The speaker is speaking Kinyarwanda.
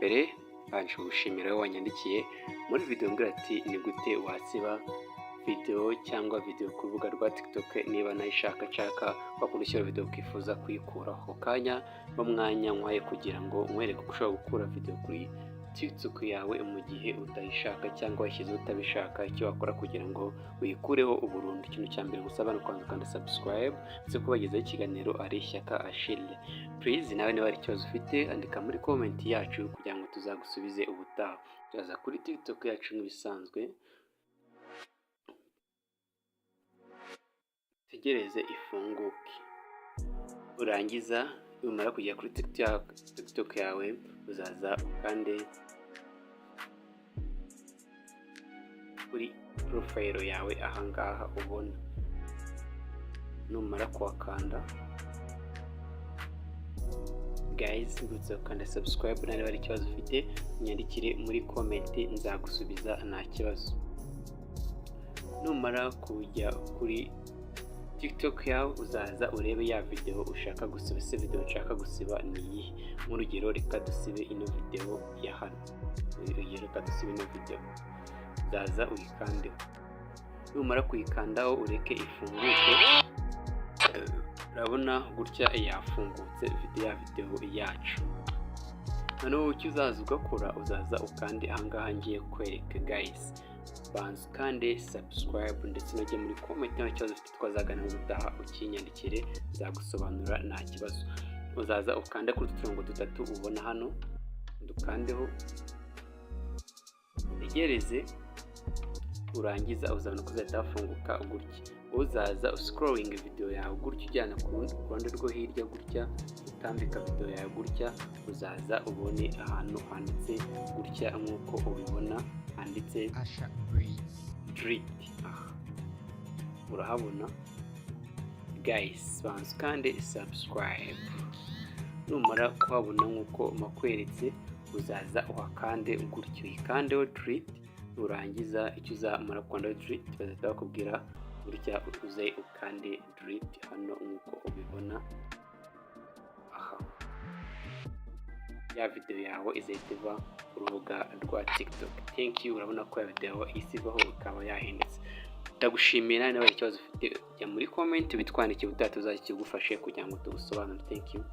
mbere mbanje kugushimira wowe wanyandikiye muri video mbwira ati: "Ni gute wasiba video cyangwa video ku rubuga rwa TikTok niba nayishaka?" Nshaka wakunda ushyira video ukifuza kuyikuraho ako kanya n'umwanya nkwaye kugira ngo nkwereke uko ushobora gukura video kuri TikTok yawe mu gihe utayishaka cyangwa washyizeho utabishaka, icyo wakora kugira ngo uyikureho burundu. Ikintu cya mbere gusaba ni ukubanza ukanda subscribe, ndetse kubagezaho ikiganiro ari Ishyaka Achille. Please, nawe niba hari ikibazo ufite, andika muri comment yacu kugira ngo tuzagusubize ubutaha. Turaza kuri TikTok yacu nk'ibisanzwe, tegereze ifunguke. Urangiza, numara kujya kuri TikTok yawe, uzaza ukande kuri profile yawe ahangaha ubona. Numara kuhakanda, guys, mbibutsa gukanda subscribe. Niba hari ikibazo ufite, unyandikire muri comment, nzagusubiza nta kibazo. Numara kujya kuri TikTok yawe, uzaza urebe ya video ushaka gusiba. Ese video nshaka gusiba ni iyihe? Nk'urugero, reka dusibe ino video ya hano. Urugero, reka dusibe ino video. Uzaza uyikandeho. Numara kuyikandaho, ureke ifunguke. Urabona gutya yafungutse video, ya video yacu. Noneho icyo uzaza ugakora, uzaza ukande ahangaha ngiye kwereka. Guys, banza ukande subscribe, ndetse unajye muri comment nta kibazo ufite, twazagana ubutaha ukinyandikire, nzagusobanurira nta kibazo. Uzaza ukande kuri utu turongo dutatu ubona hano, dukandeho, utegereze. Urangiza, uzabona ko uzahita hafunguka gutya. Uzaza uscrolling video yawe gutya, ujyana ku ruhande rwo hirya gutya, utambika video yawe gutya, uzaza ubone ahantu handitse gutya nk'uko ubibona, handitse Asha Breeze. Delete. Aha urahabona. Guys, banza kandi subscribe. Numara kuhabona nk'uko makweretse, uzaza uhakande gutyo, uyikandeho delete. Nurangiza, icyo uzamara gukanda delete, bazahita bakubwira gutya, uze ukande delete hano nk'uko ubibona aha. Ya video yawe izahita iva ku rubuga rwa TikTok. Thank you. Urabona ko ya video ihise ivaho, ikaba yahindutse. Ndagushimira. Niba hari ikibazo ufite, jya muri comment bitwandikire, ubutaha tuzakigufashe kugira ngo tugusobanure. Thank you.